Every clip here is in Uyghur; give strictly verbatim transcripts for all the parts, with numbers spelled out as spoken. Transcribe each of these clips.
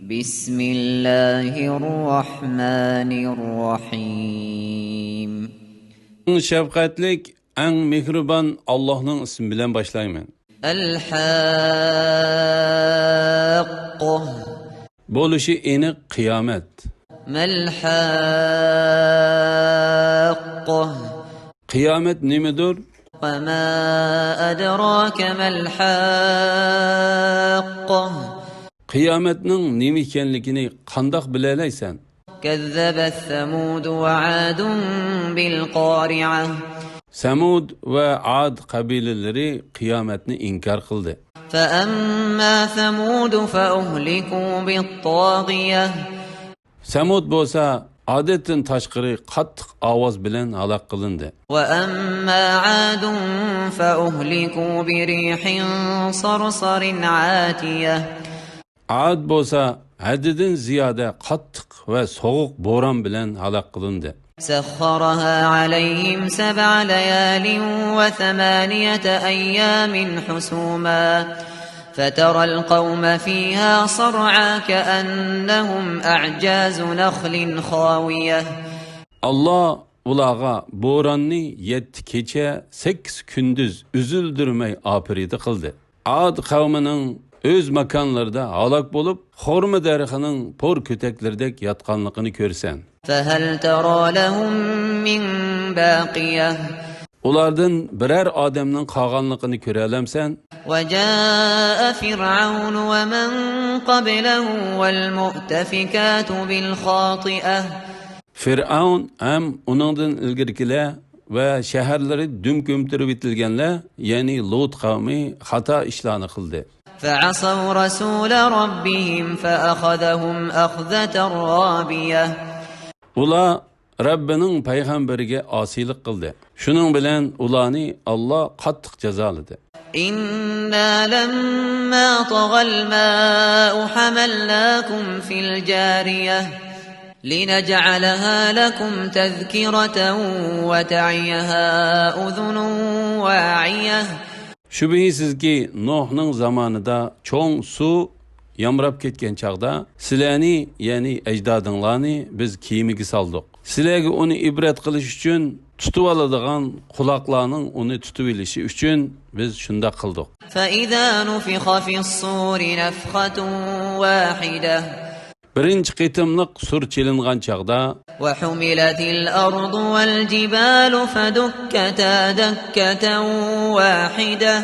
بسم الله الرحمن الرحيم. ئەڭ شەپقەتلىك، ئەڭ مېھرىبان ئاللاھنىڭ ئىسمى بىلەن باشلايمەن. الحاقة. بولۇشى ئېنىق قىيامەت. ما الحاقة. قىيامەت نېمىدۇر؟ وما أدراك ما الحاقة. قىيامەتنىڭ نېمە ئىكەنلىكىنى قانداق بىلەلەيسەن؟ كذبت ثمود وعاد بالقارعة. سەمۇد ۋە ئاد قەبىلىلىرى قىيامەتنى ئىنكار قىلدى. فأما ثمود فأهلكوا بالطاغية. سەمۇد بولسا ئادەتتىن تاشقىرى قاتتىق ئاۋاز بىلەن ھالاك قىلىندى. وأما عاد فأهلكوا بريح صرصر عاتية. ئاد بولسا ھەددىدىن زىيادە قاتتىق ۋە سوغۇق بوران بىلەن ھالاك قىلىندى. سخرها عليهم سبع ليال وثمانية أيام حسوما فترى القوم فيها صرعى كأنهم أعجاز نخل خاوية. ئاللا ئۇلارغا بوراننى يەتتە كېچە، سەككىز كۈندۈز ئۈزۈلدۈرمەي ئاپىرىدە قىلدى. ئاد قەۋمىنىڭ ئۆز ماكانلىرىدا ھالاك بولۇپ، خورما دەرىخىنىڭ پور كۆتەكلىرىدەك ياتقانلىقىنى كۆرىسەن. فهل ترى لهم من باقية. ئۇلاردىن بىرەر ئادەمنىڭ قالغانلىقىنى كۆرەلەمسەن؟ وجاء فرعون ومن قبله والمؤتفكات بالخاطئة. فىرئەۋن ھەم ئۇنىڭدىن ئىلگىرىكىلەر ۋە شەھەرلىرى دۈم كۆمتۈرۈۋېتىلگەنلەر، يەنى لۇت قەۋمى خاتا ئىشلارنى قىلدى. فعصوا رسول ربهم فأخذهم أخذة رابية. ئۇلار رەببىنىڭ پەيغەمبىرىگە ئاسىيلىق قىلدى. شۇنىڭ بىلەن ئۇلارنى ئاللا قاتتىق جازالىدى. إنا لما طغى الماء حملناكم في الجارية لنجعلها لكم تذكرة وتعيها أذن واعية. شۈبھىسىزكى، نۇھنىڭ زامانىدا چوڭ سۇ يامراپ كەتكەن چاغدا، سىلەرنى، يەنى ئەجدادىڭلارنى بىز كېمىگە سالدۇق. سىلەرگە ئۇنى ئىبرەت قىلىش ئۈچۈن، تۇتۇۋالىدىغان قۇلاقلارنىڭ ئۇنى تۇتۇۋېلىشى ئۈچۈن بىز شۇنداق قىلدۇق. فإذا نفخ في الصور نفخة واحدة. بىرىنچى قېتىملىق سۇر چېلىنغان چاغدا، وحملت الأرض والجبال فدكتا دكة واحدة.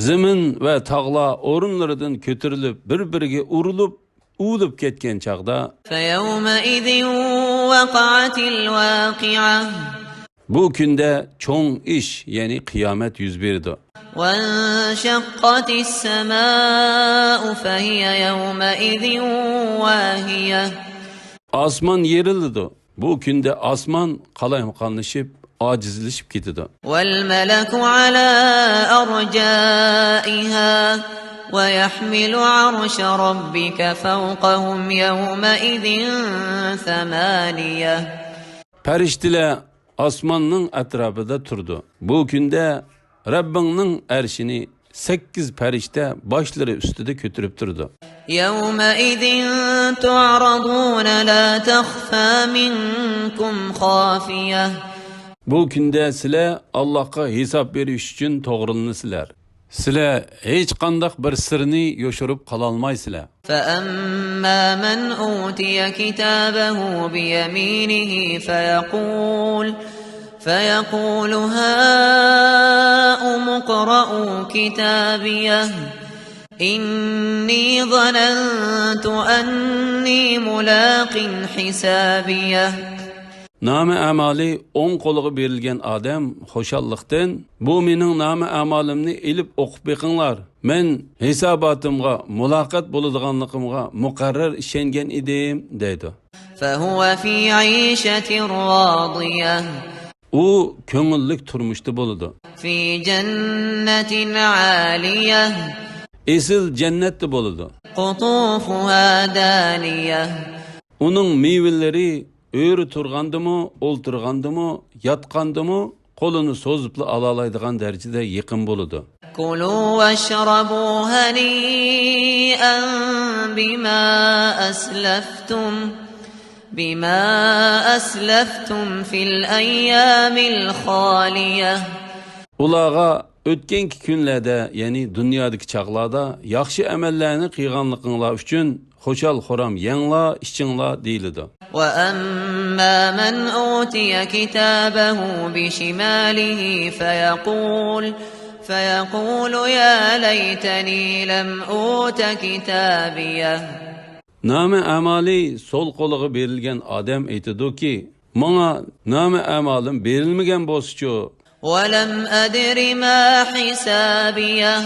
زېمىن ۋە تاغلار ئورۇنلىرىدىن كۆتۈرۈلۈپ، بىر-بىرىگە ئۇرۇلۇپ، ئۇۋۇلۇپ كەتكەن چاغدا، فيومئذ وقعت الواقعة. بۇ كۈندە چوڭ ئىش، يەنى قىيامەت يۈز بېرىدۇ. وانشقت السماء فهي يومئذ واهية. ئاسمان يېرىلىدۇ. بۇ كۈندە ئاسمان قالايمىقانلىشىپ، ئاجىزلىشىپ كېتىدۇ. والملك على أرجائها ويحمل عرش ربك فوقهم يومئذ ثمانية. پەرىشتىلەر ئاسماننىڭ ئەتراپىدا تۇرىدۇ. بۇ كۈندە رەببىڭنىڭ ئەرشىنى سەككىز پەرىشتە باشلىرى ئۈستىدە كۆتۈرۈپ تۇرىدۇ. يومئذ تعرضون لا تخفى منكم خافية. بۇ كۈندە سىلەر ئاللاھقا ھېساب بېرىش ئۈچۈن توغرىلىنىسىلەر. سىلەر ھېچقانداق بىر سىرنى يوشۇرۇپ قالالمايسىلەر. فأما من أوتي كتابه بيمينه فيقول، فيقول هاؤمقرءوا كتابيه، إني ظننت أني ملاق حسابيه. نامە ئەمالى ئوڭ قولىغا بېرىلگەن ئادەم خۇشاللىقتىن، بۇ مېنىڭ نامە ئەمالىمنى ئېلىپ ئوقۇپ بېقىڭلار، مەن ھېساباتىمغا مۇلاقات بولىدىغانلىقىمغا مۇقەررەر ئىشەنگەن ئىدىم، دەيدۇ. فهو في عيشة راضية. ئۇ كۆڭۈللۈك تۇرمۇشتا بولىدۇ. في جنة عالية. ئېسىل جەننەتتە بولىدۇ. قطوفها دانية. ئۇنىڭ مېۋىلىرى ئۆرە تۇرغاندىمۇ، ئولتۇرغاندىمۇ، ياتقاندىمۇ قولىنى سوزۇپلا ئالالايدىغان دەرىجىدە يېقىم بولىدۇ. كلوا واشربوا هنيئا بما أسلفتم، بما أسلفتم في الأيام الخالية. ئۇلارغا ئۆتكەنكى كۈنلەردە، يەنى دۇنيادىكى چاغلاردا ياخشى ئەمەللەرنى قىلغانلىقىڭلار ئۈچۈن خۇشال-خۇرام يەڭلار، ئىچىڭلار دېيىلىدۇ. وأما من أوتي كتابه بشماله فيقول، فيقول يا ليتني لم أوت كتابيه. نامە ئەمالى سول قولىغا بېرىلگەن ئادەم ئېيتىدۇكى، ماڭا نامە ئەمالىم بېرىلمىگەن بولسىچۇ؟ ولم أدر ما حسابيه.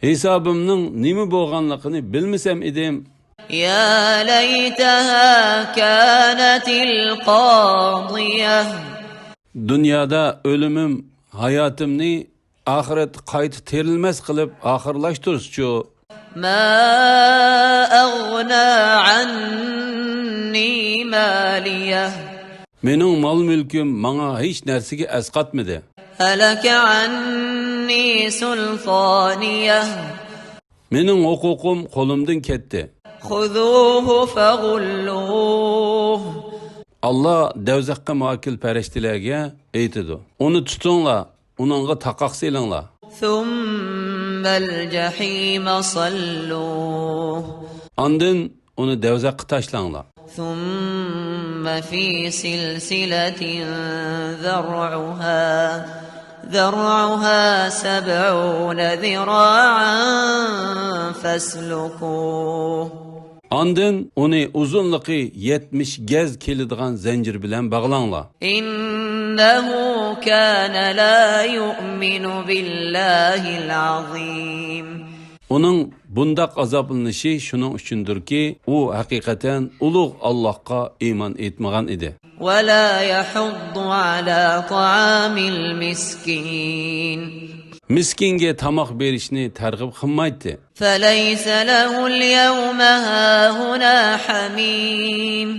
ھېسابىمنىڭ نېمە بولغانلىقىنى بىلمىسەم ئىدىم. يا ليتها كانت القاضية. دۇنيادا ئۆلۈمۈم، ھاياتىمنى ئاخىرەتتە قايتا تىرىلمەس قىلىپ ئاخىرلاشتۇرسىچۇ؟ ما أغنى عني ماليه. مېنىڭ مال-مۈلكۈم ماڭا ھېچ نەرسىگە ئەسقاتمىدى. هلك عني سلطانيه. مېنىڭ ھوقۇقۇم قولۇمدىن كەتتى. خذوه فغلوه. ئاللا دەۋزەخكە مۇئەككىل پەرىشتىلەرگە ئېيتىدۇ، ئۇنى تۇتۇڭلار، ئۇنىڭغا تاقاق سېلىڭلار. ثم الجحيم صلوه. ئاندىن ئۇنى دەۋزەخكە تاشلاڭلار. ثم في سلسلة ذرعها، ذرعها سبعون ذراعا فاسلكوه. ئاندىن ئۇنى ئۇزۇنلۇقى يەتمىش گەز كېلىدىغان زەنجىر بىلەن باغلاڭلار. إنه كان لا يؤمن بالله العظيم. ئۇنىڭ بۇنداق ئازابلىنىشى شۇنىڭ ئۈچۈندۇركى، ئۇ ھەقىقەتەن ئۇلۇغ ئاللاھقا ئىمان ئېيتمىغان ئىدى. ولا يحض على طعام المسكين. مىسكىنگە تاماق بېرىشنى تەرغىب قىلمايتتى. فليس له اليوم هاهنا حميم.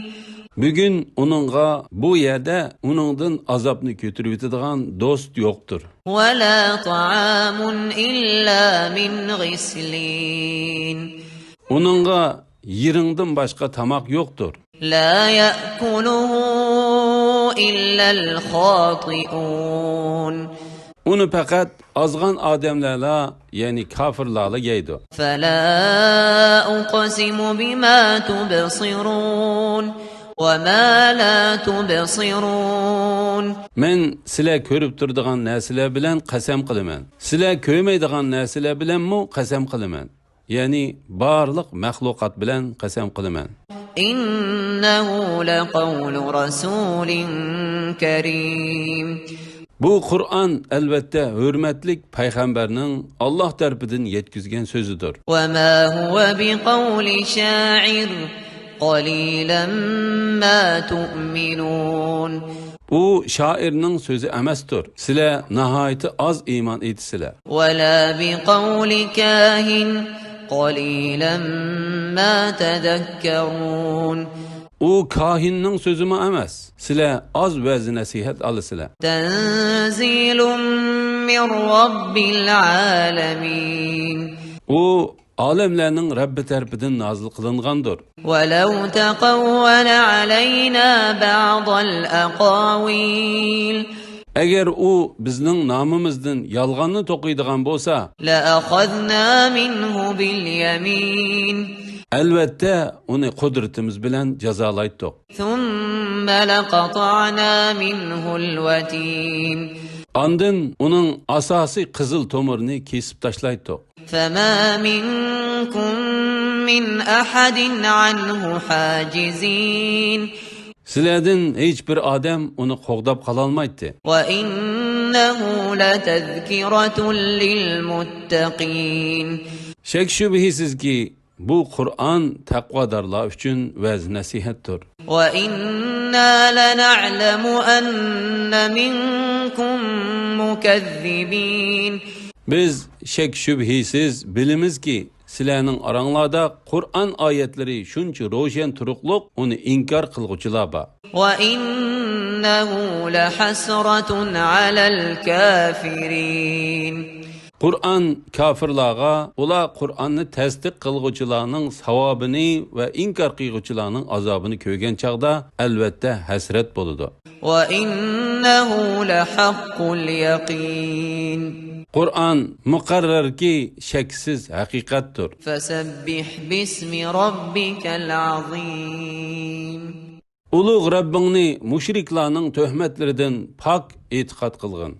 بۈگۈن ئۇنىڭغا بۇ يەردە ئۇنىڭدىن ئازابنى كۆتۈرۈۋېتىدىغان دوست يوقتۇر. ولا طعام إلا من غسلين. ئۇنىڭغا يىرىڭدىن باشقا تاماق يوقتۇر. لا يأكله إلا الخاطئون. ئۇنى پەقەت ئازغان ئادەملەرلا، يەنى كاپىرلارلا يەيدۇ. فلا أقسم بما تبصرون وما لا تبصرون. مەن سىلەر كۆرۈپ تۇرىدىغان نەرسىلەر بىلەن قەسەم قىلىمەن. سىلەر كۆرمەيدىغان نەرسىلەر بىلەنمۇ قەسەم قىلىمەن. يەنى بارلىق مەخلۇقات بىلەن قەسەم قىلىمەن. إنه لقول رسول كريم. بۇ قۇرئان، ئەلۋەتتە، ھۆرمەتلىك پەيغەمبەرنىڭ ئاللاھ تەرىپىدىن يەتكۈزگەن سۆزىدۇر. وما هو بقول شاعر قليلا ما تؤمنون. ئۇ شائىرنىڭ سۆزى ئەمەستۇر. سىلەر ناھايىتى ئاز ئىمان ئېيتىسىلەر. ولا بقول كاهن قليلا ما تذكرون. ئۇ كاھىننىڭ سۆزىمۇ ئەمەس. سىلەر ئاز ۋەز-نەسىھەت ئالىسىلەر. تنزيل من رب العالمين. ئۇ ئالەملەرنىڭ رەببى تەرىپىدىن نازىل قىلىنغاندۇر. ولو تقول علينا بعض الأقاويل. ئەگەر ئۇ بىزنىڭ نامىمىزدىن يالغاننى توقۇيدىغان بولسا، لأخذنا منه باليمين. ئەلۋەتتە، ئۇنى قۇدرىتىمىز بىلەن جازالايتتۇق. ثم لقطعنا منه الوتين. ئاندىن ئۇنىڭ ئاساسىي قىزىل تومۇرىنى كېسىپ تاشلايتتۇق. فما منكم من أحد عنه حاجزين. سىلەردىن ھېچ بىر ئادەم ئۇنى قوغداپ قالالمايتتى. وإنه لتذكرة للمتقين. شەك-شۈبھىسىزكى، بۇ قۇرئان تەقۋادارلار ئۈچۈن ۋەز-نەسىھەتتۇر. وإنا لنعلم أن منكم مكذبين. بىز شەك-شۈبھىسىز بىلىمىزكى، سىلەرنىڭ ئاراڭلاردا قۇرئان ئايەتلىرى شۇنچە روشەن تۇرۇقلۇق، ئۇنى ئىنكار قىلغۇچىلار بار. وإنه لحسرة على الكافرين. قۇرئان كاپىرلارغا، ئۇلار قۇرئاننى تەستىق قىلغۇچىلارنىڭ ساۋابىنى ۋە ئىنكار قىلغۇچىلارنىڭ ئازابىنى كۆرگەن چاغدا، ئەلۋەتتە، ھەسرەت بولىدۇ. وَإِنَّهُ لَحَقُّ الْيَقِينِ. قۇرئان مۇقەررەركى، شەكسىز ھەقىقەتتۇر. فَسَبِّحْ بِاسْمِ رَبِّكَ الْعَظِيمِ. ئۇلۇغ رەببىڭنى مۇشرىكلارنىڭ تۆھمەتلىرىدىن پاك ئېتىقاد قىلغىن.